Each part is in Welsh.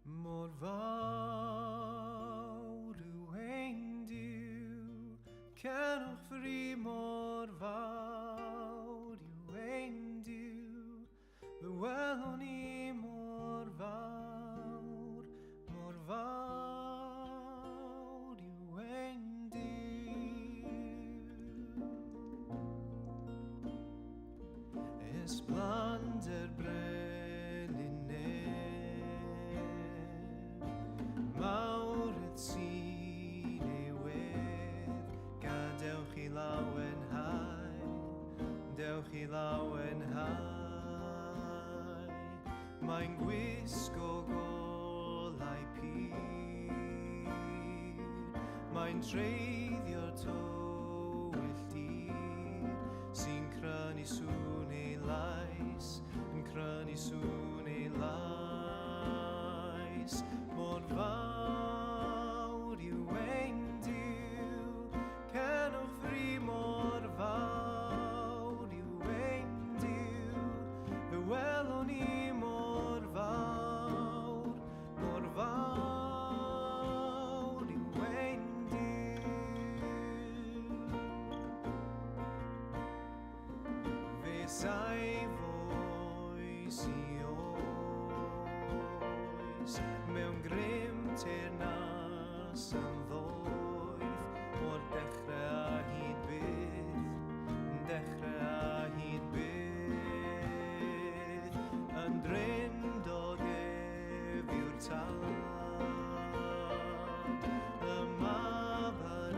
Mor fawr yw ein Duw, cenwch fri mor fawr yw ein Duw, fe welwn ni mor fawr, mor fawr yw ein Duw. Ysblander brenin nef, mawredd sy'n ei wedd, gadewch i lawenhau, dewch i lawenhau. Mae'n gwisgo golau pur, mae'n treiddio'r tywyll dir, sy'n crynu sŵn ei lais, yn crynu sŵn ei lais. Mor fawr yw ein Duw, cenwch fri mor fawr yw ein Duw, fe welwn ni mor fawr, mor fawr yw ein Duw. Fe saif oes i oes mewn grym teyrnas yn ddoeth o'r dechrau a hyd byth, dechrau a hyd byth, yn drindod ef yw'r tad, y mab a'r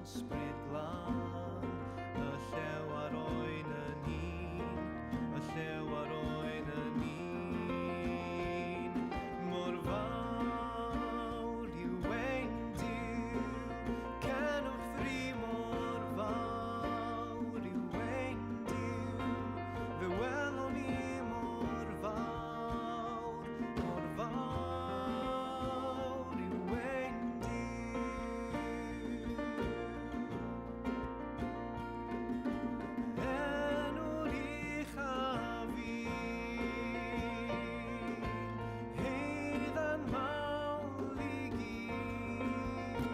ysbryd glân, y llew a'r oen yn un, y llew a'r oen yn un. Mor fawr yw ein Duw, cenwch fri mor fawr yw ein Duw, fe welwn ni mor fawr, mor fawr yw ein Duw. Enw'r uchaf i, heiddan mawl i gyd.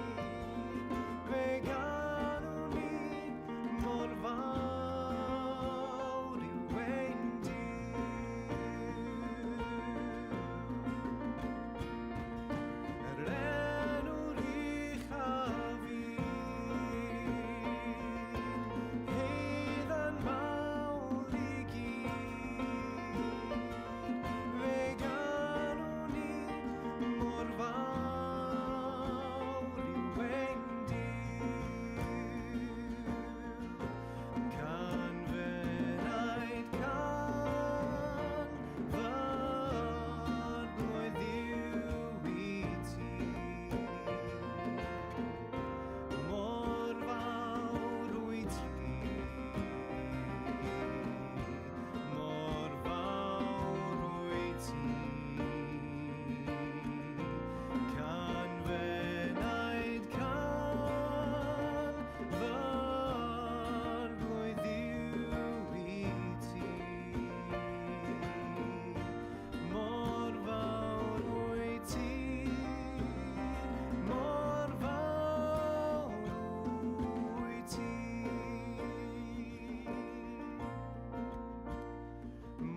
Fe ganwn ni mor fawr yw ein Duw. Yr enw'r uchaf i, heiddan mawl i gyd. Fe ganwn ni mor fawr yw ein Duw. Can fy naid can fy arglwydd Dduw i ti. Mor fawr wyt ti, mor fawr wyt ti. Can fy naid can fy arglwydd Dduw i ti. Mor fawr wyt ti, mor fawr wyt ti.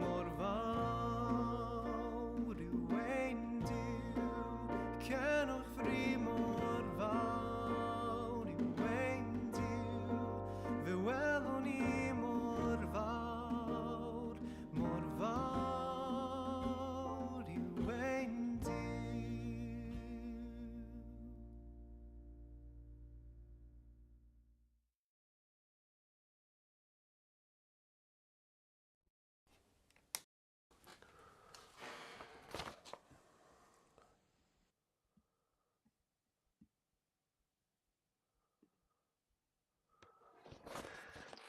Mor fawr yw ein Duw, cenwch fri mor fawr yw ein Duw, fe welwn ni mor fawr, mor fawr yw ein Duw.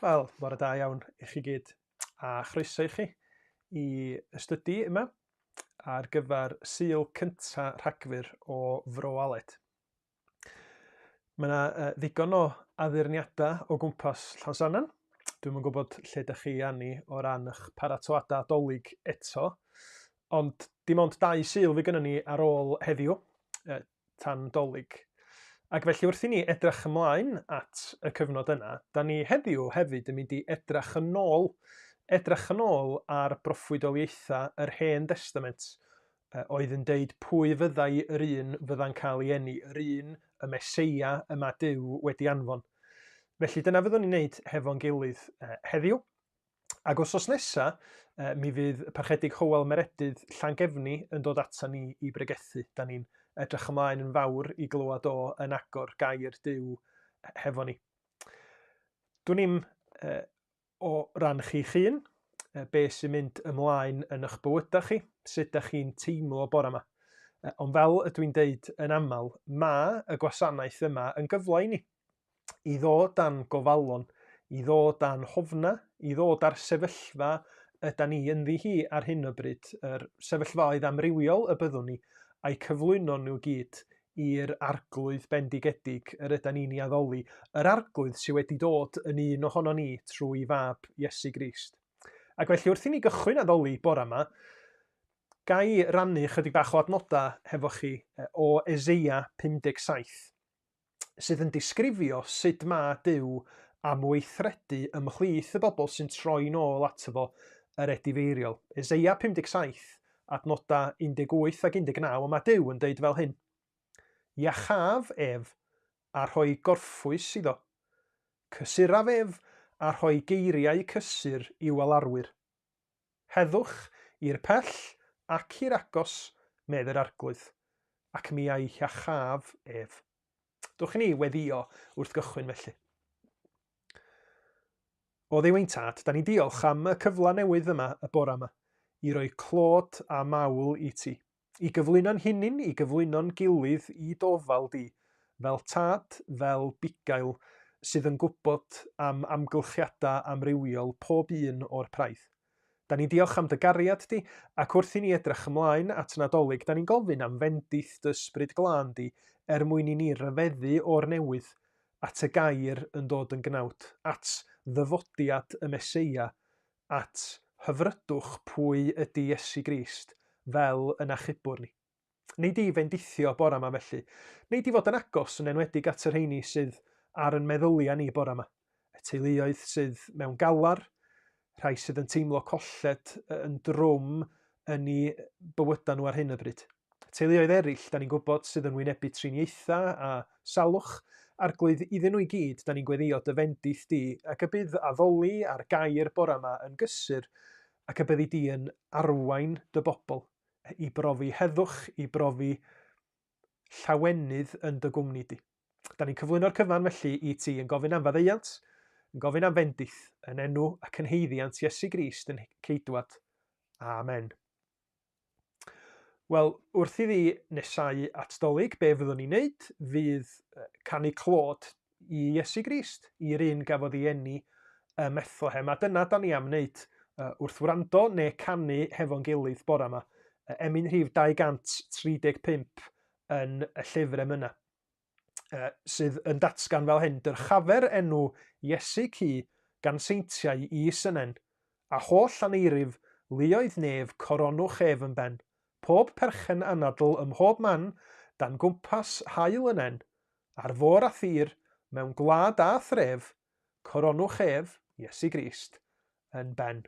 Wel, bore da iawn i chi gyd, a chroeso i chi i ystydu yma ar gyfer Sul cynta Rhagfyr o Fro Aled. Mae yna uh, ddigon o addurniadau o gwmpas Llansannan. Dwi'm yn gwybod lle ydych chi ani o ran eich paratoadau dolyg eto, Ond dim ond dau Sul fydd gynnon ni ar ôl heddiw, tan Dolig. Ac felly wrth i ni edrych ymlaen at y cyfnod yna, da ni heddiw hefyd yn mynd i edrych yn ôl, edrych yn ôl ar broffwydoliaethau yr Hen Destament, oedd yn deud pwy fyddai yr un fydda'n cael ei eni, yr un, y Meseia y mae Duw wedi anfon. Felly dyna fyddwn ni'n neud hefo'n gilydd heddiw. Ac wsos nesa, mi fydd y Parchedig Hywel Meredydd Llangefni yn dod ata ni i bregethu. Da ni'n edrych ymlaen yn fawr i glywed o yn agor gair Duw hefo ni. Dwn i'm o ran chi'ch hun, be sy'n mynd ymlaen yn eich bywydau chi, sut da chi'n teimlo bore yma. Ond fel ydw i'n deud yn aml, mae y gwasanaeth yma yn gyfle i ni. i ddod â'n gofalon, i ddod â'n hofna, i ddod â'r sefyllfa yda ni ynddi hi ar hyn o bryd, yr sefyllfaoedd amrywiol y byddwn ni, a'i cyflwyno nhw gyd i'r arglwydd bendigedig yr yda ni'n ei addoli, yr arglwydd sydd wedi dod yn un ohono ni trwy fab Iesu Grist. Ac felly wrth i ni gychwyn addoli bore yma, ga i rannu chydig bach o adnodau hefo chi o Eseia 57. sydd yn disgrifio sut mae Duw am weithredu ymhlith y bobl sy'n troi'n ôl ato fo yr edifeiriol. Eseia 57, adnodau 18 ac 19, a mae Duw yn deud fel hyn. Iachaf ef a rhoi gorffwys iddo. Cysuraf ef a rhoi geiriau cysur i'w alarwyr. Heddwch i'r pell ac i'r agos, medd yr Arglwydd, ac mi a'i hiachaf ef. Dwch i ni weddïo wrth gychwyn felly. O Dduw ein Tad, da ni'n diolch am y cyfle newydd yma y bore yma i roi clod a mawl i ti, i gyflwyno'n hunin, i gyflwyno'n gilydd i d'ofal di, fel tad, fel bugail, sydd yn gwybod am amgylchiadau amrywiol pob un o'r praidd. Da ni'n diolch am dy gariad di, ac wrth i ni edrych ymlaen at Nadolig, da ni'n gofyn am fendith dy Ysbryd Glân di er mwyn i ni ryfeddu o'r newydd at y gair yn dod yn gnawd, at ddyfodiad y Meseia at hyfrydwch pwy ydy Iesu Grist fel yn achubwr ni. Nei di fendithio bora 'ma felly. Nei di fod yn agos yn enwedig at y rheini sydd ar yn meddyliau ni bora 'ma. Y teuluoedd sydd mewn galar, rhai sydd yn teimlo colled yn drwm yn eu bywydau nhw ar hyn o bryd. Teuluoedd eraill, da ni'n gwybod, sydd yn wynebu triniaethau a salwch. Arglwydd, iddyn nhw i gyd, da ni'n gweddïo dy fendith di, ac y bydd addoli a'r gair bore yma yn gysur, ac y byddi di yn arwain dy bobl i brofi heddwch, i brofi llawenydd yn dy gwmni di. Da ni'n cyflwyno'r cyfan felly i ti yn gofyn am faddeuant, yn gofyn am fendith, yn enw ac yn haeddiant Iesu Grist yn Ceidwad. Amen. Wel, wrth iddi nesau at Dolig, be fyddwn ni'n neud fydd canu clod i Iesu Grist, i'r un gafodd ei eni ym Methlehem. A dyna da ni am wneud wrth wrando neu canu hefo'n gilydd bore yma. Emyn rhif 235 yn y llyfr emynau, sydd yn datgan fel hyn, Dyrchafer enw Iesu cu gan seintiau i synen, a holl aneirif luoedd nef coronwch ef yn ben, pob perchen anadl ym mhob man, dan gwmpas haul yn en, ar fôr a thir, mewn gwlad a thref, coronwch ef, Iesu Grist, yn ben.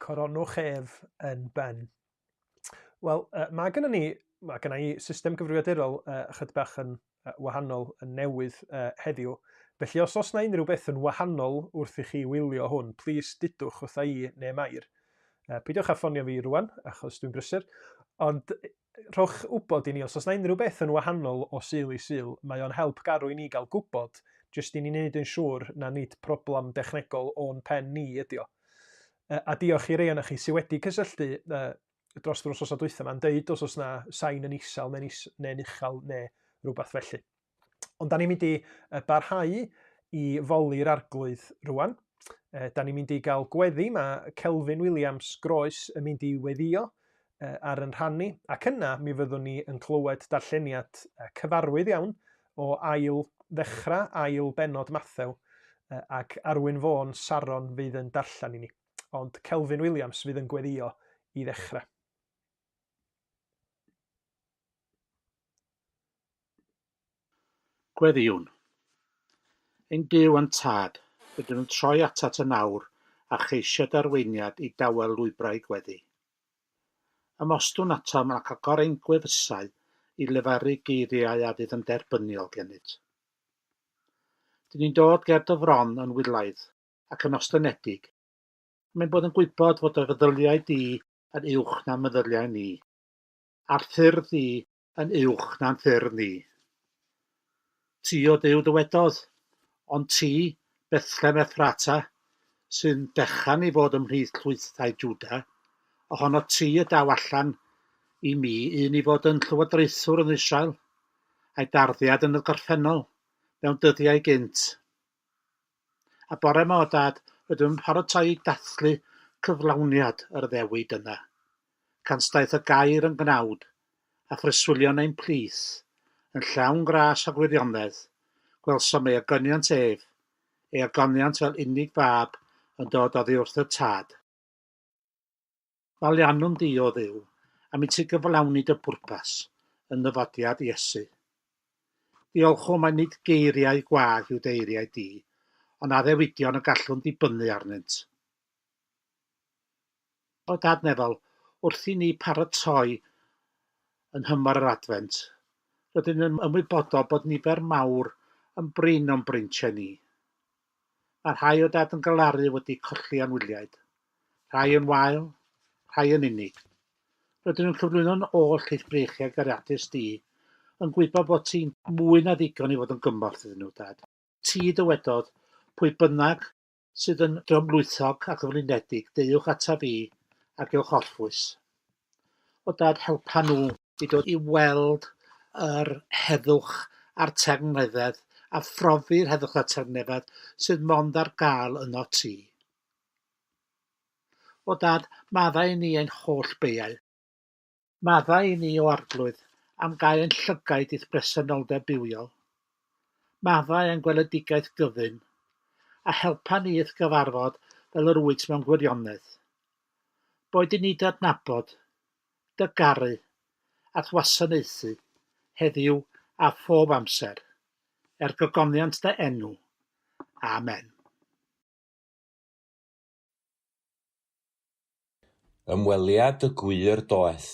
Coronwch ef yn ben. Wel, mae gennym ni, mae genna i system gyfrifiadurol ychydig bach yn wahanol, yn newydd heddiw. Felly os oes 'na unrhyw beth yn wahanol wrth i chi wylio hwn, plis dudwch wrtha i neu Mair. Peidiwch â ffonio fi rwan, achos dwi'n brysur, ond rhowch wybod i ni os oes 'na unrhyw beth yn wahanol o Sul i Sul, mae o'n help garw i ni gael gwybod, jyst i ni wneud yn siŵr na nid problem dechnegol o'n pen ni ydi o. A diolch i rei ohonoch chi sydd wedi cysylltu dros yr wythnosau dwytha 'ma yn deud os oes 'na sain yn isel neu'n is, neu'n uchel neu rhywbeth felly. Ond da ni'n mynd i barhau i foli'r arglwydd rwan. Da ni'n mynd i gael gweddi, mae Kelvin Williams Groes yn mynd i weddio ar yn rhan ni, ac yna mi fyddwn ni yn clywed darlleniad cyfarwydd iawn o ail ddechrau ail bennod Mathew, ac Arwyn Vaughan Saron fydd yn darllen i ni. Ond Kelvin Williams fydd yn gweddio i ddechrau. Gweddïwn. Ein Duw a'n Tad, rydym yn troi atat yn awr a cheisio dy arweiniad i dawel lwybrau gweddi. Ymostwn atom ac agor ein gwefusau i lefaru geiriau a fydd yn derbyniol gennyt. Dyn ni'n dod ger dy fron yn wylaidd ac yn ostynedig, am ein bod yn gwybod fod dy feddyliau di yn uwch na'n meddyliau ni, a'r ffyrdd di yn uwch na'n ffyrdd ni. Ti, o Duw, dywedodd, ond ti, Bethlehem Ephrata, sy'n fechan i fod ymhlith llwythau Jwda, ohono ti y daw allan i mi un i fod yn llywodraethwr yn Israel, a'i darddiad yn y gorffennol, mewn dyddiau gynt. A bore 'ma, o Dad, rydym yn paratoi i dathlu cyflawniad yr addewid yna. Cant daeth y gair yn gnawd, a phreswylio'n ein plith, yn llawn gras a gwirionedd, gwelsom ei ogoniant ef, ei ogoniant fel unig fab yn dod oddi wrth y Tad. Moliannwn di, O Dduw, am i ti gyflawni dy bwrpas yn nyfodiad Iesu. Diolchwn mai nid geiriau gwag yw dy eiriau di, ond addewidion y gallwn ddibynnu arnynt. O Dad Nefol, wrth i ni paratoi yn nhymor yr Adfent, rydyn yn ymwybodol bod nifer mawr yn brin o'n breintiau ni. Mae rhai o Dad yn galaru wedi colli anwyliaid. Rhai yn wael, rhai yn unig. Rydyn nhw'n cyflwyno'n oll i'th breichiau gariadus di, yn gwybod bod ti'n mwy na ddigon i fod yn gymorth iddyn nhw, Dad. Ti dywedodd, pwy bynnag sydd yn drymlwythog ac yn flinedig, deuwch ataf fi a gewch orffwys. O Dad, helpa nhw i dod i weld yr heddwch a'r tangnefedd a phrofi'r heddwch a'r tangnefedd sydd mond ar gael yno ti. O Dad, maddau i ni ein holl beiau. Maddau i ni, o Arglwydd, am gau ein llygaid i'th bresenoldeb bywiol. Maddau ein gweledigaeth gyfun, a helpa ni i'th gyfarfod fel yr wyt mewn gwirionedd. Boed i ni dy adnabod, dy garu, a'th wasanaethu, heddiw a phob amser, er gogoniant dy enw. Amen. Ymweliad y Gwir Doeth.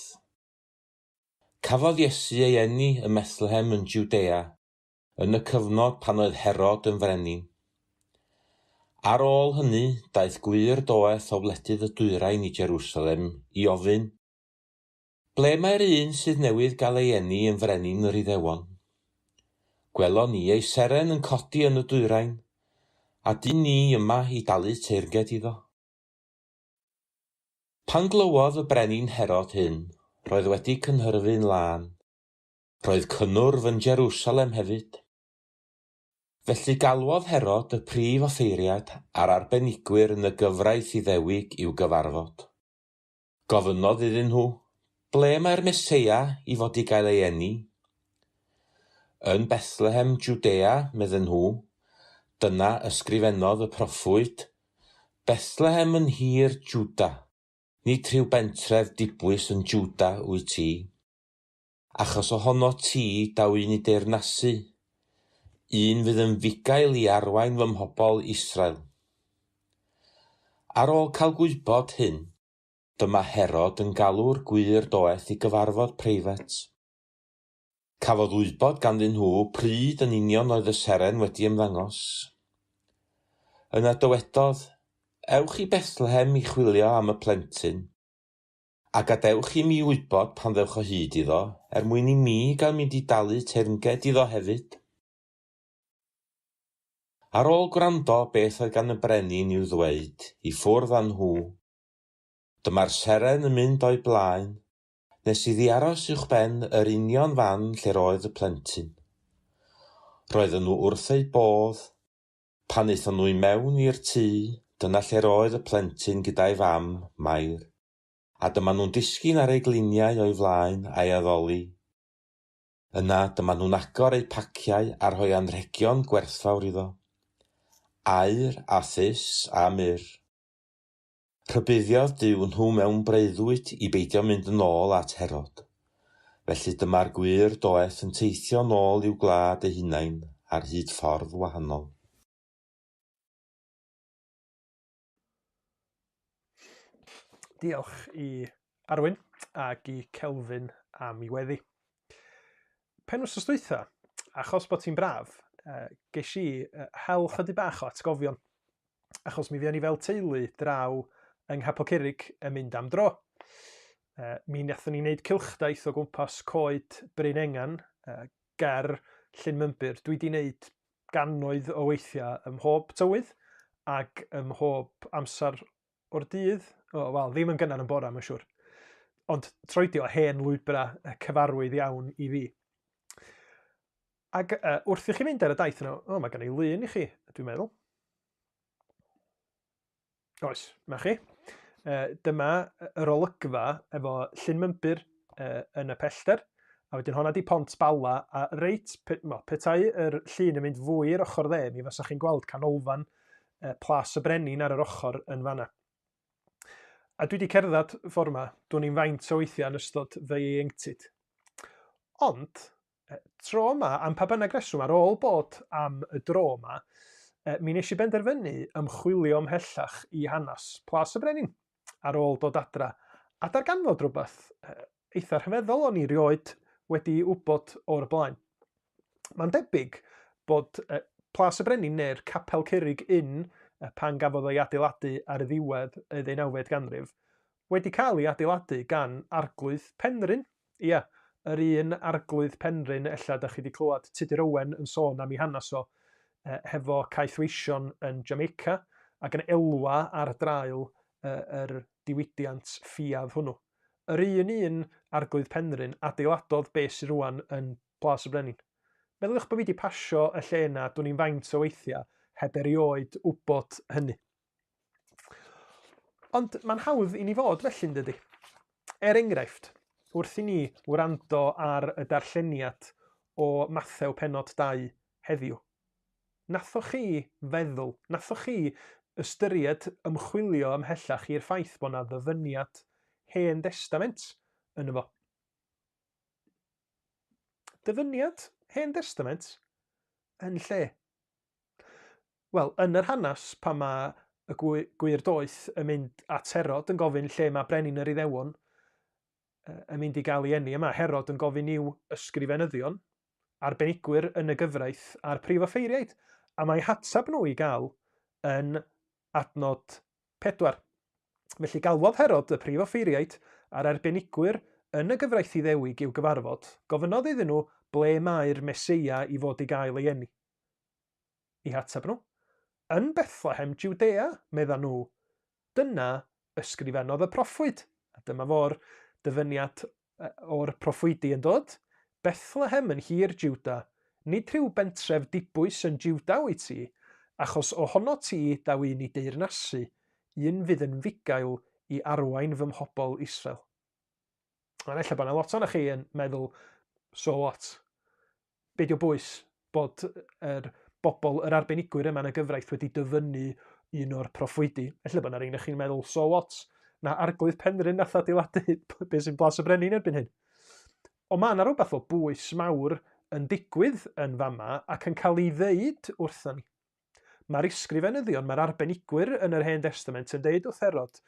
Cafodd Iesu ei eni ym Methlehem yn Jwdea yn y cyfnod pan oedd Herod yn frenin. Ar ôl hynny, daeth gwŷr doeth o wledydd y dwyrain i Jerusalem i ofyn, Ble mae'r un sydd newydd gael ei eni yn frenin yr Iddewon? Gwelon ni ei seren yn codi yn y dwyrain, a dyn ni yma i dalu teyrnged iddo. Pan glywodd y brenin Herod hyn, roedd wedi cynhyrfu'n lân. Roedd cynnwrf yn Jerusalem hefyd. Felly galwodd Herod y prif offeiriad a'r arbenigwyr yn y gyfraith Iddewig i'w gyfarfod. Gofynnodd iddyn nhw, Ble mae'r Meseia i fod i gael ei eni? Yn Bethlehem, Jwdea, medden nhw. Dyna ysgrifennodd y proffwyd, Bethlehem yn nhir Jwda, nid rhyw bentref dibwys yn Jwda wyt ti. Achos ohonot ti daw un i deyrnasu, un fydd yn fugail i arwain fy mhobl Israel. Ar ôl cael gwybod hyn, dyma Herod yn galw'r gwŷr doeth i gyfarfod preifat. Cafodd wybod ganddyn nhw pryd yn union oedd y seren wedi ymddangos. Yna dywedodd, Ewch i Bethlehem i chwilio am y plentyn, a gadewch i mi wybod pan ddewch o hyd iddo, er mwyn i mi gael mynd i dalu teyrnged iddo hefyd. Ar ôl gwrando beth oedd gan y brenin i'w ddweud, i ffwrdd â nhw. Dyma'r seren yn mynd o'i blaen, nes iddi aros uwchben yr union fan lle'r oedd y plentyn. Roedden nhw wrth eu bodd. Pan aethon nhw i mewn i'r tŷ, dyna lle'r oedd y plentyn gyda'i fam, Mair, a dyma nhw'n disgyn ar eu gliniau o'i flaen a'i addoli. Yna dyma nhw'n agor eu paciau a rhoi anrhegion gwerthfawr iddo. Aur a thus a myrr. Rhybuddiodd Duw nhw mewn breuddwyd i beidio mynd yn ôl at Herod. Felly dyma'r gwŷr doeth yn teithio nôl i'w gwlad eu hunain ar hyd ffordd wahanol. Diolch i Arwyn ac i Kelvin am i weddi. Penwythnos dwytha, achos bod ti'n braf, ges i hel chydig bach o atgofion. Achos mi fuon ni fel teulu draw yng Nghapel Curig yn mynd am dro. Mi wnaethon ni wneud cylchdaith o gwmpas coed Bryn Engan ger Llyn Mymbyr. Dwi wedi wneud gannoedd o weithiau ym mhob tywydd ac ym mhob amser o'r dydd. O, wel, ddim yn gynnar yn bora, mae'n siŵr. Ond troedio hen lwybrau cyfarwydd iawn i fi. Ac uh, wrth i chi fynd ar y daith yno, o, mae gen i lun i chi, dwi'n meddwl. Oes, mae chi. Uh, dyma yr olygfa efo Llyn Mymbyr uh, yn y pellter, a wedyn honna di Pont Bala, a reit, pe, well, petai yr llun yn mynd fwy i'r ochr dde, mi fasach chi'n gweld canolfan uh, Plas y Brenin ar yr ochr yn fanna. A dwi wedi cerdded ffordd yma, dwn i'n faint o weithiau yn ystod fy ieuenctid. Ond, tro yma, am pa bynnag reswm, ar ôl bod am y dro yma, mi nes i benderfynu ymchwilio ymhellach i hanes Plas y Brenin ar ôl dod adra a darganfod rhywbeth eitha rhyfeddol o'n i rioed wedi wybod o'r blaen. Mae'n debyg bod Plas y Brenin neu'r Capel Curig Inn pan gafodd ei adeiladu ar ddiwedd y ddeunawfed ganrif wedi cael ei adeiladu gan Arglwydd Penrhyn. Ia, yr un Arglwydd Penrhyn ella da chi wedi clywed Tudur Owen yn sôn am ei hanes o hefo caethweision yn Jamaica ac yn elwa ar draul yr diwydiant ffiaidd hwnnw. Yr un un Arglwydd Penrhyn adeiladodd be sydd rwan yn Plas y Brenin. Meddyliwch bod fi wedi pasio y lle yna dwn i'n faint o weithiau heb erioed wybod hynny. Ond mae'n hawdd i ni fod felly, yn dydy? Er enghraifft, wrth i ni wrando ar y darlleniad o Mathew penod 2 heddiw, nathoch chi feddwl, nathoch chi ystyried ymchwilio ymhellach i'r ffaith bod 'na ddyfyniad Hen Destament yno fo? Dyfyniad Hen Destament? Yn lle? Wel, yn yr hanes, pan mae y gwŷr doeth yn mynd at Herod yn gofyn lle mae brenin yr Iddewon yn mynd i gael ei eni, a mae Herod yn gofyn i'w ysgrifenyddion, arbenigwyr yn y gyfraith a'r prif offeiriaid, a mae hatab nhw i gael yn adnod 4. Felly galwodd Herod y prif offeiriaid a'r arbenigwyr yn y gyfraith Iddewig i'w gyfarfod, gofynnodd iddyn nhw ble mae'r Meseia i fod i gael ei eni. I hateb nhw, Yn Bethlehem, Jwdea, medda nhw. Dyna ysgrifennodd y proffwyd. A dyma fo'r dyfyniad o'r proffwydi yn dod, Bethlehem yn nhir Jwda, nid rhyw bentref dibwys yn Jwda wyt ti, achos ohono ti daw un i deyrnasu, un fydd yn fugail i arwain fy mhobl Israel. Ond ella bod yna lot ohonoch chi yn meddwl, so what? Be 'di o bwys bod yr bobl yr arbenigwyr yma yn y gyfraith wedi dyfynnu un o'r proffwydi. Ella bod yna rhein chi'n meddwl, so what? Na arglwydd Penrhyn nath adeiladu beth sy'n Blas y Brenin erbyn hyn. Ond mae yna rhywbeth o bwys mawr yn digwydd yn fama ac yn cael ei ddeud wrthon ni. Mae'r ysgrifenyddion, mae'r arbenigwyr yn yr Hen Destament yn deud wrth Herod,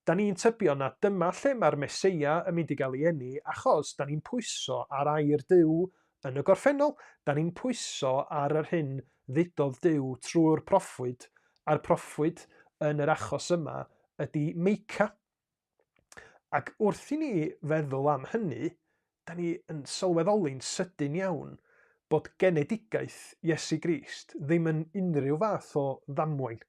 da ni'n tybio na dyma lle mae'r Meseia yn mynd i gael ei eni, achos da ni'n pwyso ar air Duw yn y gorffennol, da ni'n pwyso ar yr hyn ddudodd Duw trwy'r proffwyd, a'r proffwyd yn yr achos yma ydy Meica. Ac wrth i ni feddwl am hynny, da ni yn sylweddoli'n sydyn iawn bod genedigaeth Iesu Grist ddim yn unrhyw fath o ddamwain,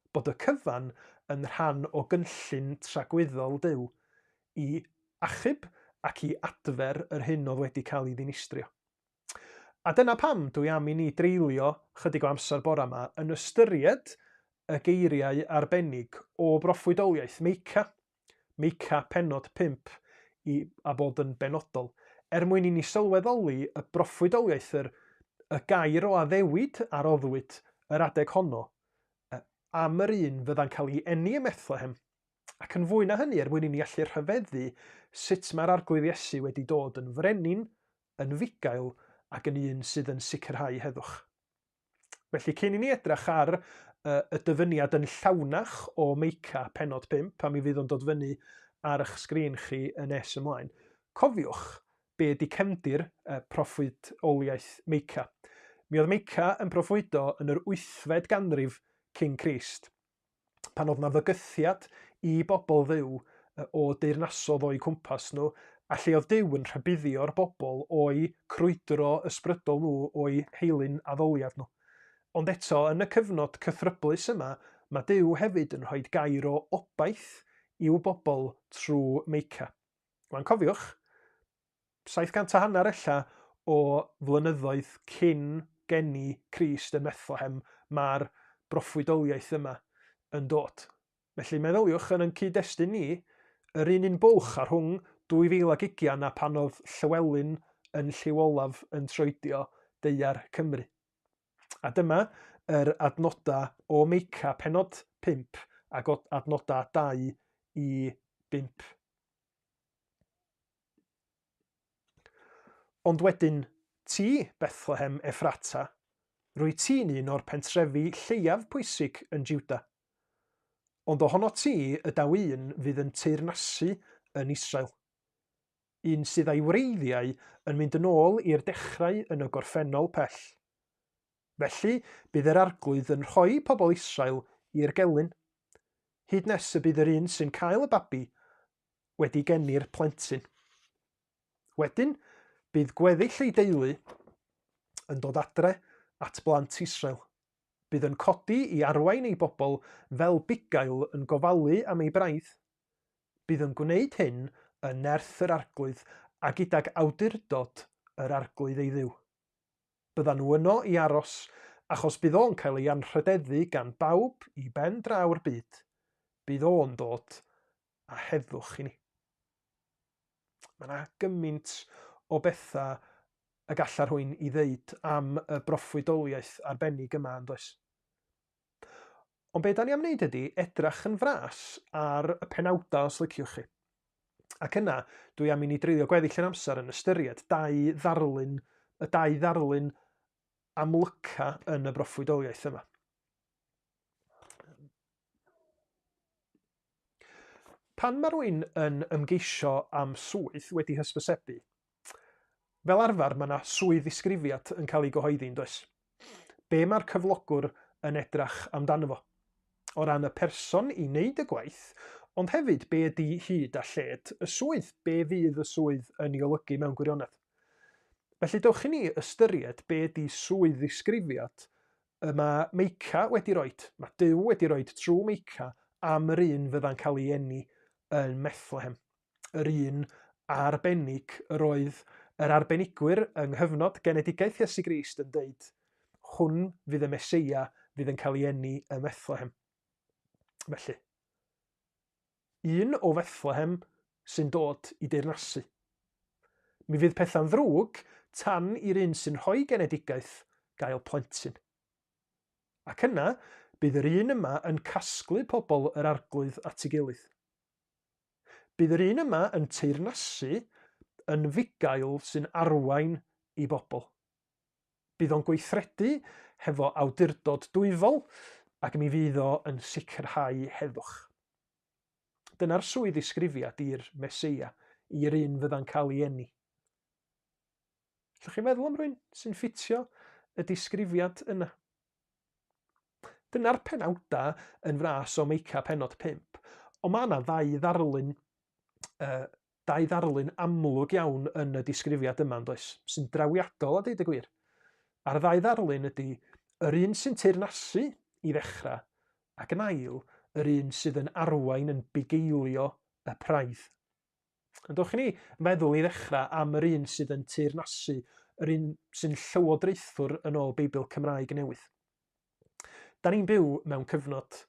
bod y cyfan yn rhan o gynllun tragwyddol Duw i achub ac i adfer yr hyn oedd wedi cael ei ddinistrio. A dyna pam dwi am i ni dreulio chydig o amser bora 'ma yn ystyried y geiriau arbennig o broffwydoliaeth Meica, Meica pennod 5 i, a bod yn benodol, er mwyn i ni sylweddoli y broffwydoliaeth, yr, y gair o addewid a roddwyd yr adeg honno, am yr un fydda'n cael ei eni ym Methlehem, Ac yn fwy na hynny, er mwyn i ni allu rhyfeddu sut mae'r Arglwydd Iesu wedi dod yn frenin, yn fugail ac yn un sydd yn sicrhau heddwch. Felly, cyn i ni edrach ar y dyfyniad yn llawnach o Meica pennod 5, a mi fydd o'n dod fyny ar eich sgrin chi yn nes ymlaen, cofiwch be ydy cefndir proffwydoliaeth Meica. Mi oedd Meica yn proffwydo yn yr wythfed ganrif cyn Crist. pan oedd 'na fygythiad i bobl Dduw o deyrnasodd o'u cwmpas nhw, a lle oedd Duw yn rhybuddio'r bobl o'u crwydro ysbrydol nhw, o'u heilun addoliad nhw. Ond eto, yn y cyfnod cythryblus yma, mae Duw hefyd yn rhoi gair o obaith i'w bobl trwy Meica. Wan cofiwch, 700 a hanner ella o flynyddoedd cyn geni Crist ym Methlehem mae'r broffwydoliaeth yma yn dod. Felly meddyliwch yn ein cyd-destun ni, yr un un bwlch a rhwng 2020 a pan oedd Llywelyn yn lliw olaf yn troedio daear Cymru. A dyma yr adnodau o Meica pennod 5 ac adnodau 2 i 5. Ond wedyn, ti, Bethlehem Effrata, rwyt ti'n un o'r pentrefi lleiaf pwysig yn Jiwda. Ond ohonot ti y daw un fydd yn teyrnasu yn Israel. Un sydd â'i wreiddiau yn mynd yn ôl i'r dechrau yn y gorffennol pell. Felly, bydd yr Arglwydd yn rhoi pobl Israel i'r gelyn, hyd nes y bydd yr un sy'n cael y babi wedi geni'r plentyn. Wedyn, bydd gweddill ei deulu yn dod adre at blant Israel. Bydd yn codi i arwain ei bobl fel bugail yn gofalu am ei braidd. Bydd yn gwneud hyn yn nerth yr Arglwydd a gydag awdurdod yr Arglwydd ei Dduw. Byddan nhw yno i aros, achos bydd o'n cael ei anrhydeddu gan bawb i ben draw'r byd. Bydd o'n dod â heddwch i ni. Mae yna gymaint o bethau y galla rhywun i ddeud am y broffwydoliaeth arbennig yma, yn does? Ond be da ni am wneud ydy edrach yn fras ar y penawdau os liciwch chi. Ac yna, dwi am i ni dreulio gweddill yr amser yn ystyried dau ddarlun, y dau ddarlun amlyca yn y broffwydoliaeth yma. Pan mae rhywun yn ymgeisio am swydd wedi hysbysebu, Fel arfer, mae yna swydd ddisgrifiad yn cael ei gyhoeddi, yn does? Be mae'r cyflogwr yn edrach amdano fo? O ran y person i wneud y gwaith, ond hefyd be ydy hyd a lled y swydd? Be fydd y swydd yn ei olygu mewn gwirionedd? Felly dewch i ni ystyried be ydy swydd ddisgrifiad y mae Meica wedi roed, mae Duw wedi roed trwy Meica am yr un fydda'n cael ei eni yn Methlehem. yr un arbennig yr oedd yr arbenigwyr yng nghyfnod genedigaeth Iesu Grist yn deud, hwn fydd y Meseia fydd yn cael ei eni ym Methlehem. Felly, un o Fethlehem sy'n dod i deyrnasu. Mi fydd pethau'n ddrwg tan i'r un sy'n rhoi genedigaeth gael plentyn. Ac yna, bydd yr un yma yn casglu pobl yr Arglwydd at ei gilydd. Bydd yr un yma yn teyrnasu yn fugail sy'n arwain i bobl. Bydd o'n gweithredu hefo awdurdod dwyfol ac mi fydd o yn sicrhau heddwch. Dyna'r swydd ddisgrifiad i'r Meseia, i'r un fydda'n cael ei eni. Llwch chi feddwl am rwy'n sy'n ffitio y disgrifiad yna? Dyna'r penawda yn fras o Meica penod 5. Ond mae yna ddau ddarlun, uh, dau ddarlun amlwg iawn yn y disgrifiad yma, yn does? Sy'n drawiadol a deud y gwir. A'r ddau ddarlun ydy yr un sy'n teyrnasu i ddechrau, ac yn ail, yr un sydd yn arwain yn bugeilio y praidd. Ond dowch i ni feddwl i ddechrau am yr un sydd yn teyrnasu, yr un sy'n llywodraethwr yn ôl Beibl Cymraeg Newydd. Da ni'n byw mewn cyfnod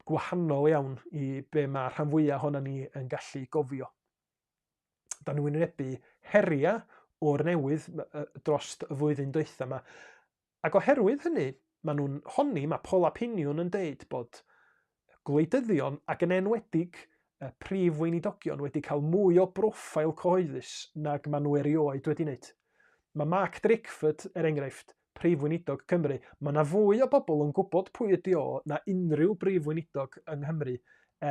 gwahanol iawn i be mae rhan fwyaf ohonan ni yn gallu gofio. Da ni'n wynebu heriau o'r newydd dros y flwyddyn dwytha yma. Ac oherwydd hynny, maen nhw'n honni, mae poll opiniwn yn deud bod gwleidyddion ac yn enwedig y prif weinidogion wedi cael mwy o broffail cyhoeddus nag maen nhw erioed wedi wneud. Mae Mark Drakeford, er enghraifft, prif weinidog Cymru, mae yna fwy o bobl yn gwybod pwy ydi o na unrhyw brif weinidog yng Nghymru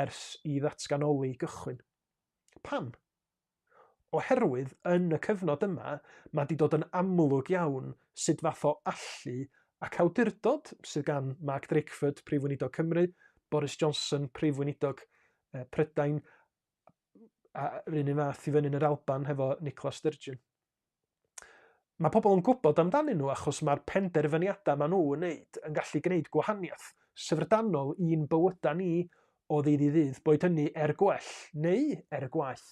ers i ddatganoli gychwyn. Pam? Oherwydd yn y cyfnod yma, mae 'di dod yn amlwg iawn sut fath o allu ac awdurdod sydd gan Mark Drakeford, Prif Weinidog Cymru, Boris Johnson, Prif Weinidog Prydain, a yr un un fath i fyny yn yr Alban hefo Nicola Sturgeon. Mae pobl yn gwybod amdanyn nhw achos mae'r penderfyniadau maen nhw yn wneud yn gallu gwneud gwahaniaeth syfrdanol i'n bywydau ni o ddydd i ddydd, boed hynny er gwell neu er gwaeth.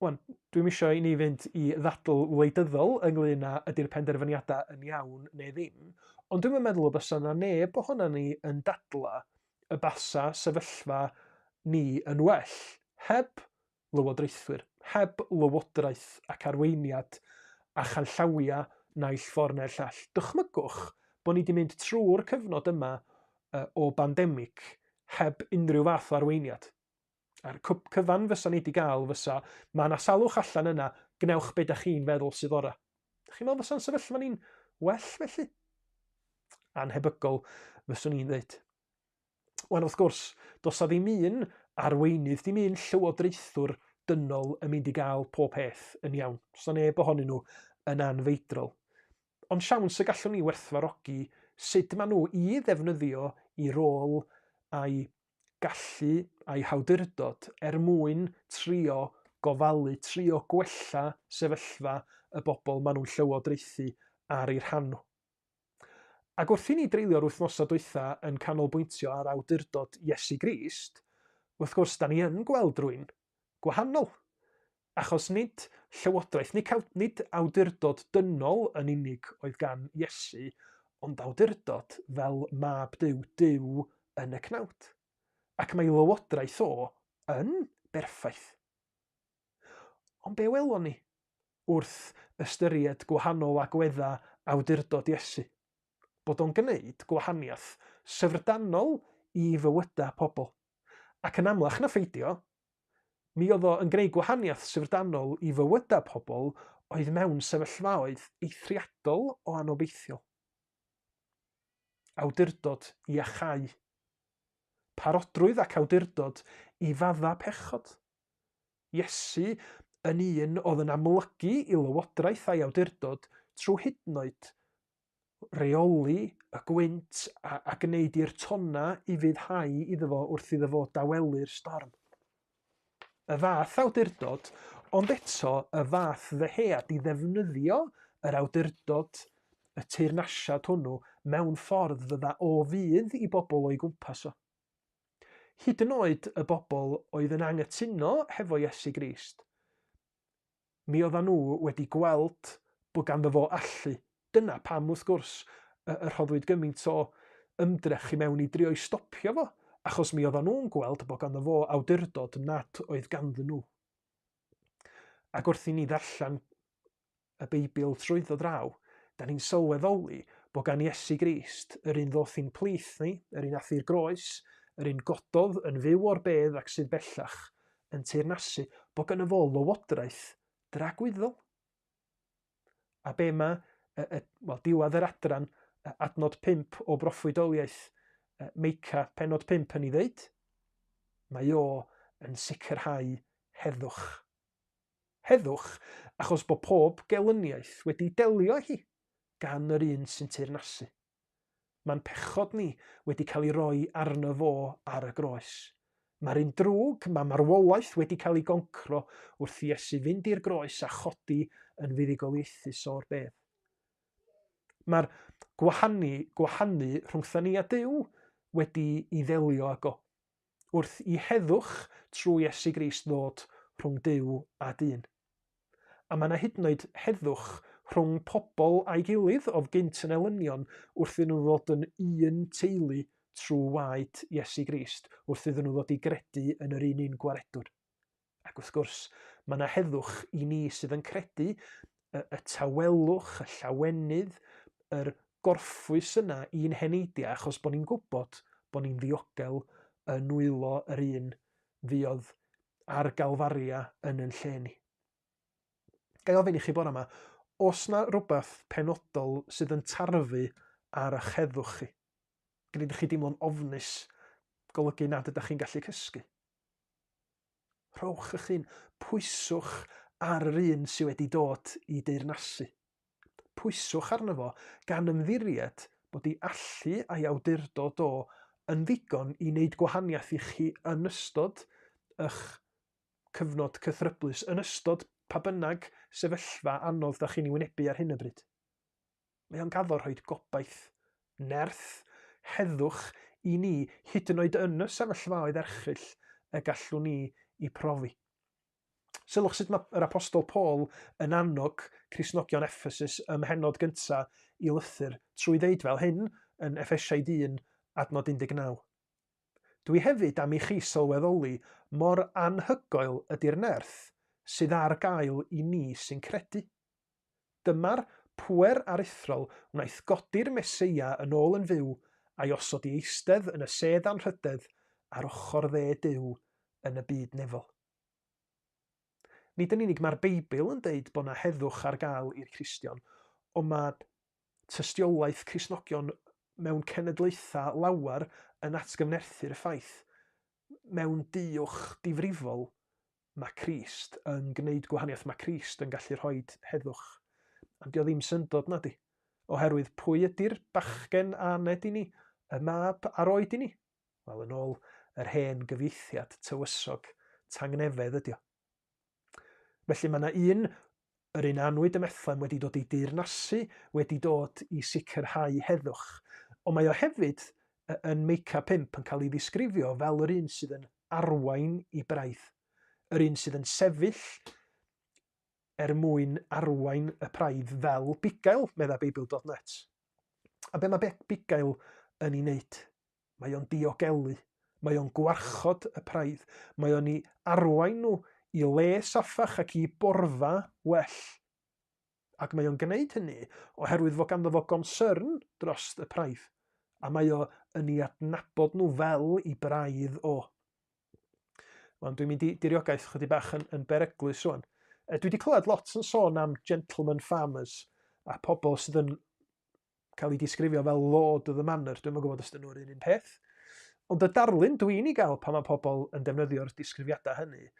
Wan, dwi'm eisiau i ni fynd i ddadl wleidyddol ynglyn â ydy'r penderfyniadau yn iawn neu ddim, ond dwi'm yn meddwl y bysa 'na neb ohonan ni yn dadla y basa sefyllfa ni yn well heb lywodraethwyr, heb lywodraeth ac arweiniad a chanllawiau naill ffordd neu'r llall. Dychmygwch bod ni wedi mynd trwy'r cyfnod yma o bandemig heb unrhyw fath o arweiniad. A'r cyfan fysa ni wedi gael fysa, mae yna salwch allan yna, gwnewch be da chi'n feddwl sydd ora. Dych chi'n meddwl fysa'n sefyllfa ni'n well felly? Anhebygol fyswn i'n dweud. Wel, wrth gwrs, does 'na ddim un arweinydd, dim un llywodraethwr dynol yn mynd i gael pob peth yn iawn. Does 'na neb ohonyn nhw yn anfeidrol. Ond siawns y gallwn ni werthfawrogi sut maen nhw i ddefnyddio i rôl a'i gallu a'i hawdurdod er mwyn trio gofalu, trio gwella sefyllfa y bobl maen nhw'n llywodraethu ar eu rhan nhw. Ac wrth i ni dreulio'r wythnosau dwytha yn canolbwyntio ar awdurdod Iesu Grist, wrth gwrs, da ni yn gweld rwy'n gwahanol. Achos nid llywodraeth, nid awdurdod dynol yn unig oedd gan Iesu, ond awdurdod fel mab Duw, Duw yn y cnawd. Ac mae lywodraeth o yn berffaith. Ond be welon ni wrth ystyried gwahanol agweddau awdurdod Iesu? Bod o'n gwneud gwahaniaeth syfrdanol i fywydau pobl. Ac yn amlach na pheidio, mi oedd o yn gwneud gwahaniaeth syfrdanol i fywydau pobl oedd mewn sefyllfaoedd eithriadol o anobeithiol. Awdurdod i iachau. Parodrwydd ac awdurdod i faddau pechod. Iesu yn un oedd yn amlygu i lywodraeth a'i awdurdod trwy hyd yn oed reoli y gwynt a, a gwneud i'r tonnau ufuddhau iddo fo wrth iddo fo dawelu'r storm. Y fath awdurdod, ond eto y fath ddyhead i ddefnyddio yr awdurdod, y teyrnasiad hwnnw, mewn ffordd fydda o fudd i bobl o'i gwmpas o. Hyd yn oed y bobl oedd yn anghytuno hefo Iesu Grist, mi oeddan nhw wedi gweld bod ganddo fo allu. Dyna pam, wrth gwrs, y, y rhoddwyd gymaint o ymdrech i mewn i drio'i stopio fo, achos mi oeddan nhw'n gweld bod ganddo fo awdurdod nad oedd ganddyn nhw. Ac wrth i ni ddarllen y Beibl trwyddo draw, Da ni'n sylweddoli bod gan Iesu Grist, yr un ddoth i'n plith ni, yr un ath i'r groes, yr un gododd yn fyw o'r bedd ac sydd bellach yn teyrnasu, bod gynno fo lywodraeth dragwyddol. A be mae, wel, diwedd yr adran, adnod 5 o broffwydoliaeth Meica, penod 5 yn ei ddeud, mae o yn sicrhau heddwch. Heddwch, achos bod pob gelyniaeth wedi delio â hi gan yr un sy'n teyrnasu. Mae'n pechod ni wedi cael ei roi arno fo ar y groes. Mae'r un drwg, mae marwolaeth wedi cael ei goncro wrth i Iesu fynd i'r groes a chodi yn fuddugoliaethus o'r bedd. Mae'r gwahanu, gwahanu rhwngtha ni a Duw wedi i ddelio ag o. Wrth i heddwch trwy Iesu Grist ddod rhwng Duw a dyn. A mae yna hyd yn oed heddwch rhwng pobl a'i gilydd oedd gynt yn elynion wrth iddyn nhw ddod yn un teulu trwy waed Iesu Grist, wrth iddyn nhw ddod i gredu yn yr un un gwaredwr. Ac wrth gwrs, mae yna heddwch i ni sydd yn credu y, y tawelwch, y llawenydd, yr gorffwys yna i'n heneidiau, achos bod ni'n gwybod bod ni'n ddiogel yn nwylo yr un fuodd ar Galfaria yn yn lle ni. Ga i ofyn i chi bore yma, os na rhywbeth penodol sydd yn tarfu ar eich heddwch chi? Gwneud i chi deimlo'n ofnus, golygu nad ydych chi'n gallu cysgu. Rhowch eich hun, pwyswch ar yr un sydd wedi dod i deyrnasu. Pwyswch arno fo gan ymddiried bod ei allu a'i awdurdod o yn ddigon i wneud gwahaniaeth i chi yn ystod eich cyfnod cythryblus, yn ystod pa bynnag sefyllfa anodd da chi'n ei wynebu ar hyn o bryd. Mae o'n gaddo rhoi gobaith, nerth, heddwch i ni, hyd yn oed yn y sefyllfaoedd erchyll y gallwn ni i profi. Sylwch sut mae yr Apostol Paul yn annog Cristnogion Ephesus ym mhennod gyntaf i lythyr trwy ddeud fel hyn yn Effesiaid 1, adnod 19. Dwi hefyd am i chi sylweddoli mor anhygoel ydy'r nerth sydd ar gael i ni sy'n credu. Dyma'r pŵer aruthrol wnaeth godi'r Meseia yn ôl yn fyw a'i osod i eistedd yn y sedd anrhydedd ar ochr dde Duw yn y byd nefol. Nid yn unig mae'r Beibl yn deud bod 'na heddwch ar gael i'r Cristion, ond mae tystiolaeth Cristnogion mewn cenedlaethau lawer yn atgyfnerthu'r ffaith. Mewn duwch difrifol, mae Crist yn gwneud gwahaniaeth, mae Crist yn gallu rhoi heddwch. Ond dio ddim syndod na di, oherwydd pwy ydy'r bachgen a aned i ni, y mab a roed i ni? Wel, yn ôl yr hen gyfieithiad tywysog, tangnefedd ydi o. Felly mae yna un, yr un anwyd ym Methlem wedi dod i deyrnasu, wedi dod i sicrhau heddwch. Ond mae o hefyd yn Meica 5 yn cael ei ddisgrifio fel yr un sydd yn arwain i braidd. Yr un sydd yn sefyll er mwyn arwain y praidd fel bugail, medda Beibl.net. A be mae bugail yn ei wneud? Mae o'n diogelu. Mae o'n gwarchod y praidd. Mae o'n i arwain nhw i le saffach ac i borfa well. Ac mae o'n gwneud hynny oherwydd fod ganddo fo gonsyrn dros y praidd. A mae o yn ei adnabod nhw fel i braidd o. Wel, dwi'n mynd i diriogaeth chydig bach yn, yn beryglus rwan. Dwi wedi clywed lot yn sôn am gentleman farmers a pobl sydd yn cael ei disgrifio fel Lord of the Manor. Dwi'm yn gwybod os dyn nhw'r un un peth. Ond y darlun dwi'n ei gael pan mae pobl yn defnyddio'r disgrifiadau hynny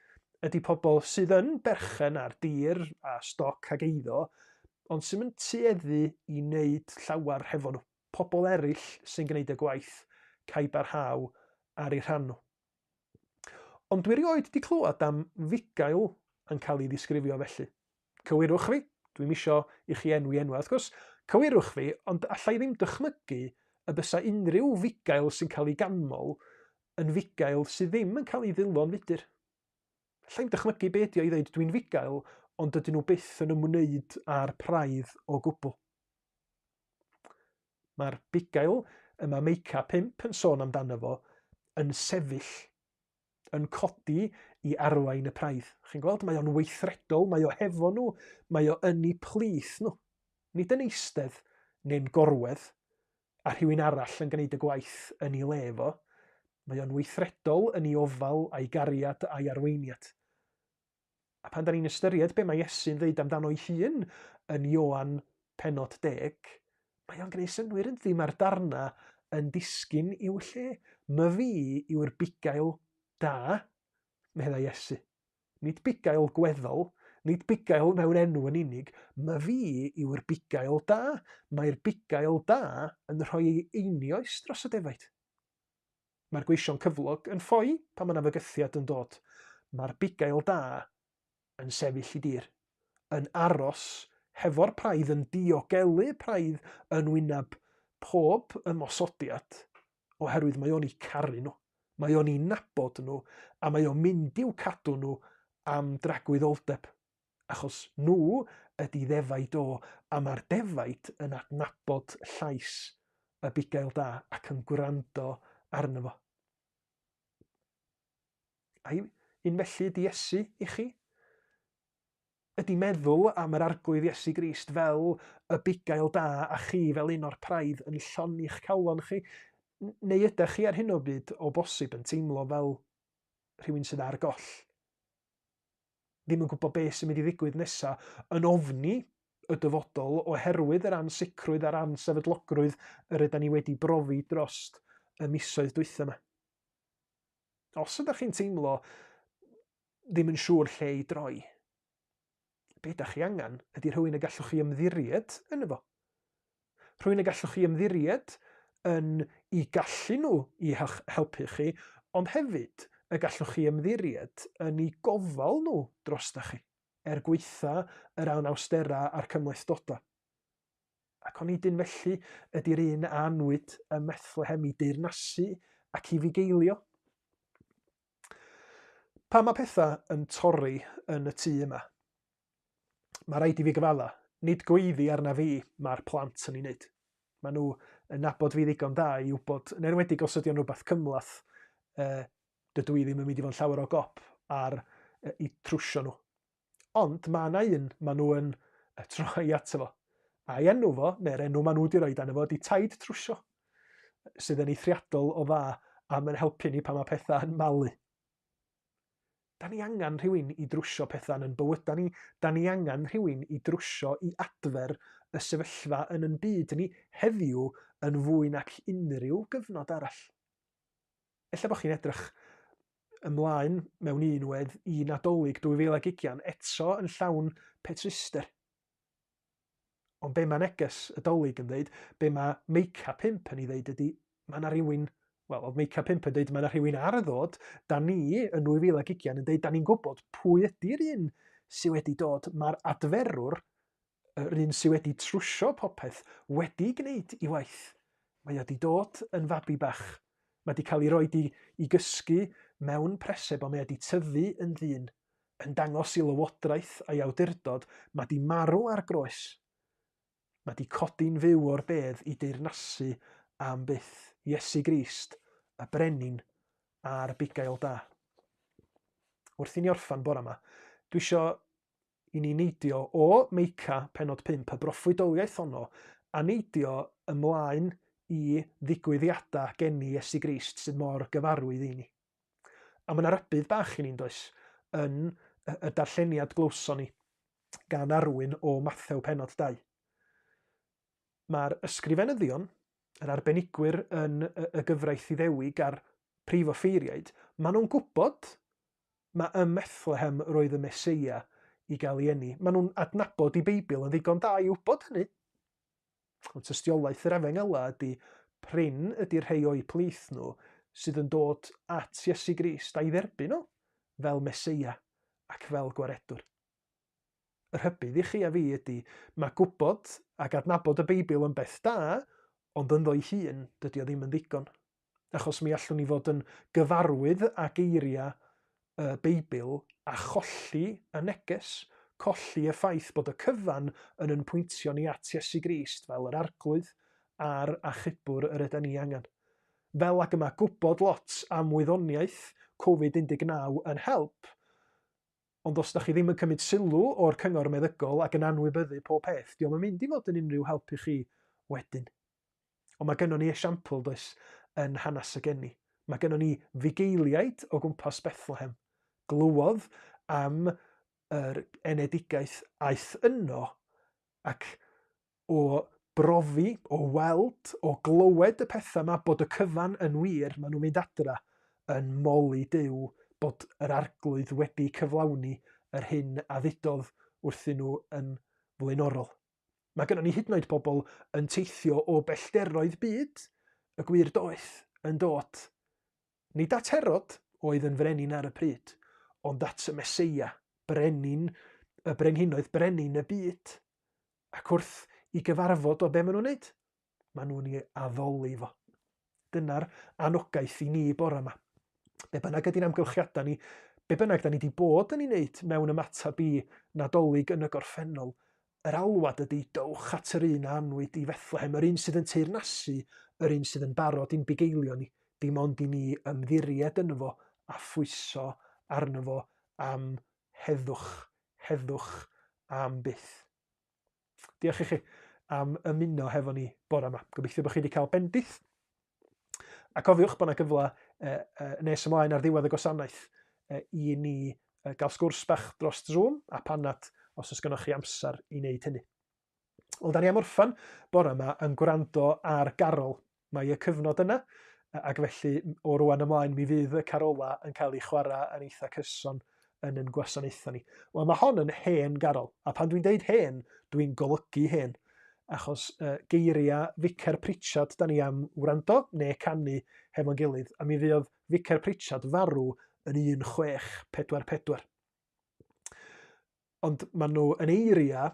ydy pobl sydd yn berchen ar dir a stoc ag eiddo, ond sy'n mynd tueddu i wneud llawer hefo nhw. Pobl eraill sy'n gwneud y gwaith caib ar haw ar eu rhan nhw. Ond dwi erioed wedi clywed am fugail yn cael ei ddisgrifio felly. Cywirwch fi, dwi'm isio i chi enwi enwau wrth gwrs, cywirwch fi, ond alla i ddim dychmygu y bysa unrhyw fugail sy'n cael ei ganmol yn fugail sydd ddim yn cael ei ddilo'n fudr. Alla i'm dychmygu be ydi o i ddeud dwi'n fugail, ond dydyn nhw byth yn ymwneud â'r praidd o gwbl. Mae'r bugail y mae Meica 5 yn sôn amdano fo yn sefyll, yn codi i arwain y praidd. Chi'n gweld, mae o'n weithredol, mae o hefo nhw, mae o yn eu plith nhw. Nid yn eistedd neu'n gorwedd a rhywun arall yn gwneud y gwaith yn ei le fo. Mae o'n weithredol yn ei ofal a'i gariad a'i arweiniad. A pan da ni'n ystyried be mae Iesu'n ddeud amdano'i hun yn Ioan pennod 10, mae o'n gwneud synnwyr yn dydi? Mae'r darna yn disgyn i'w lle. My fi yw'r bugail da, meddai Iesu. Nid bugail gweddol, nid bugail mewn enw yn unig, my fi yw'r bugail da. Mae'r bugail da yn rhoi ei einioes dros y defaid. Mae'r gweision cyflog yn ffoi pan mae yna fygythiad yn dod. Mae'r bugail da yn sefyll i dir, yn aros hefo'r praidd, yn diogelu praidd yn wyneb pob ymosodiad, oherwydd mae o'n eu caru nhw, mae o'n eu nabod nhw, a mae o'n mynd i'w cadw nhw am dragwyddoldeb. Achos nhw ydy ddefaid o, a mae'r defaid yn adnabod llais y bugail da ac yn gwrando arno fo. Ai un felly ydy Iesu i chi? Ydy meddwl am yr Arglwydd Iesu Grist fel y bugail da a chi fel un o'r praidd yn llonni'ch calon chi? Neu ydych chi ar hyn o bryd o bosib yn teimlo fel rhywun sydd ar goll? Ddim yn gwybod beth sy'n mynd i ddigwydd nesa, yn ofni y dyfodol oherwydd yr ansicrwydd a'r ansefydlogrwydd yr yda ni wedi brofi drost y misoedd dwytha yma. Os ydych chi'n teimlo ddim yn siŵr lle i droi, be ydych chi angen ydy rhywun y gallwch chi ymddiried yn efo. Rhywun y gallwch chi ymddiried yn i gallu nhw i helpu chi, ond hefyd y gallwch chi ymddiried yn eu gofal nhw drostach chi, er gwaetha yr anawsterau a'r cymhlethdodau. Ac onid un felly ydy'r un a anwyd ym Methlehem i deyrnasu ac i fugeilio? Pan mae pethau yn torri yn y tŷ yma, Mae rhaid i fi gyfadda, nid gweiddi arna fi mae'r plant yn ei wneud. Maen nhw yn nabod fi ddigon da i wybod, yn enwedig os ydy o'n rhywbeth cymhleth, dydw i ddim yn mynd i fod yn llawer o gop ar i trwsio nhw. Ond mae yna un maen nhw yn troi ato fo. A'i enw fo, neu'r enw maen nhw wedi rhoi dan fo, ydy Taid Trwsio, sydd yn eithriadol o dda am yn helpu ni pan mae pethau yn malu. Da ni angen rhywun i drwsio pethau yn yn bywydau ni. Da ni angen rhywun i drwsio i adfer y sefyllfa yn yn byd ni heddiw yn fwy nac unrhyw gyfnod arall. Ella bod chi'n edrych ymlaen mewn un wedd i Nadolig 2020 eto yn llawn petruster. Ond be mae neges y Dolig yn dweud, be mae Meica 5 yn ei ddeud ydy, mae yna rhywun, wel, oedd Meica 5 yn dweud mae yna rhywun ar y ddod, da ni yn 2020 yn dweud, da ni'n gwybod pwy ydy'r un sydd wedi dod, mae'r adferwr, yr un sydd wedi trwsio popeth, wedi gwneud i waith. Mae o wedi dod yn fabi bach. Mae wedi cael ei roi i, i gysgu mewn preseb, ond mae wedi tyfu yn ddyn. yn dangos i lywodraeth a'i awdurdod, mae 'di marw ar groes. Mae 'di codi'n fyw o'r bedd i deyrnasu am byth. Iesu Grist, y brenin a'r bugail da. Wrth i ni orffan bore yma, dwi isio i ni neidio o Meica pennod 5, y broffwydoliaeth honno, a neidio ymlaen i ddigwyddiadau geni Iesu Grist sydd mor gyfarwydd i ni. A mae yna rybudd bach i ni, does, yn y darlleniad glywson ni gan Arwyn o Mathew pennod 2. Mae'r ysgrifenyddion, yr arbenigwyr yn y gyfraith Iddewig a'r prif offeiriaid, maen nhw'n gwybod mae ym Methlehem roedd y Meseia i gael ei eni. Maen nhw'n adnabod i Beibl yn ddigon da i wybod hynny. Ond tystiolaeth yr Efengylau ydy prin ydy'r rhei o'u plith nhw sydd yn dod at Iesu Grist a'i dderbyn o fel Meseia ac fel Gwaredwr. Y rhybudd i chi a fi ydy, mae gwybod ac adnabod y Beibl yn beth da, ond ynddo'i hun dydy o ddim yn ddigon. Achos mi allwn ni fod yn gyfarwydd â geiriau y Beibl a cholli y neges, colli y ffaith bod y cyfan yn yn pwyntio ni at Iesu Grist fel yr Arglwydd a'r Achubwr yr yden ni angen. Fel ag y mae gwybod lot am wyddoniaeth Covid 19 yn help, Ond os da chi ddim yn cymryd sylw o'r cyngor meddygol ac yn anwybyddu pob peth, dio'm yn mynd i fod yn unrhyw help i chi wedyn. Ond mae gynnon ni esiampl, does, yn hanes y geni. Mae gynnon ni fugeiliaid o gwmpas Bethlehem. Glywodd am yr enedigaeth aeth yno ac o brofi, o weld, o glywed y pethau yma, bod y cyfan yn wir, maen nhw'n mynd adra yn moli Duw bod yr Arglwydd wedi cyflawni yr hyn a ddudodd wrthyn nhw yn flaenorol. Mae gennym ni hyd yn oed pobl yn teithio o bellteroedd byd, y gwir doeth, yn dod. Nid at Herod oedd yn frenin ar y pryd, ond at y Meseia, brenin y brenhinoedd, brenin y byd. Ac wrth i gyfarfod o be maen nhw'n wneud? Maen nhw'n ei addoli fo. Dyna'r anogaeth i ni bore yma. Be bynnag ydy'n amgylchiadau ni, be bynnag da ni wedi bod yn ei wneud mewn ymateb i Nadolig yn y gorffennol, yr alwad ydy dowch at yr un a anwyd i Fethlehem, yr un sydd yn teyrnasu, yr un sydd yn barod i'n bugeilio ni, dim ond i ni ymddiried yno fo a phwyso arno fo am heddwch, heddwch am byth. Diolch i chi am ymuno hefo ni bore yma. Gobeithio bod chi wedi cael bendith. A cofiwch bod yna gyfle nes ymlaen ar ddiwedd y gwasanaeth i ni gael sgwrs bach dros Zoom a panad os oes gennych chi amser i wneud hynny. Wel, da ni am orffan bore yma yn gwrando ar garol. Mae y cyfnod yna, ac felly o rwan ymlaen mi fydd y carola yn cael ei chwarae yn eitha cyson yn yn gwasanaethau ni. Wel, mae hon yn hen garol, a pan dwi'n deud hen, dwi'n golygu hen, achos geiriau Ficer Pritchard da ni am wrando neu canu hefo'n gilydd, a mi fuodd Ficer Pritchard farw yn 1644. Ond maen nhw yn eiriau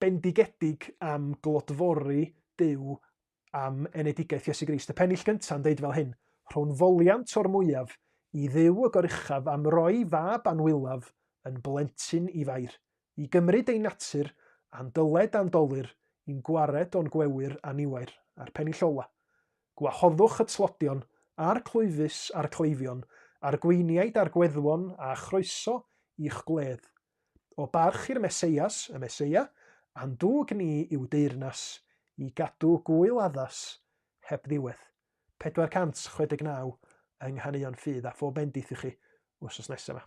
bendigedig am glodfori Duw am enedigaeth Iesu Grist. Y pennill gyntaf yn deud fel hyn, Rhown foliant o'r mwyaf i Dduw y Goruchaf am roi fab anwylaf yn blentyn i Fair, i gymryd ein natur a'n dyled a'n dolur, i'n gwared o'n gwewyr a niwair. A'r pennill ola, Gwahoddwch y tlodion, a'r clwyfus, a'r cleifion, a'r gweiniaid a'r gweddwon, a chroeso i'ch gwledd. O barch i'r Meseias, y Meseia, a'n dwg ni i'w deyrnas, i gadw gŵyl addas heb ddiwedd. 469 yng Nghaneuon Ffydd, a phob bendith i chi wythnos nesaf yma.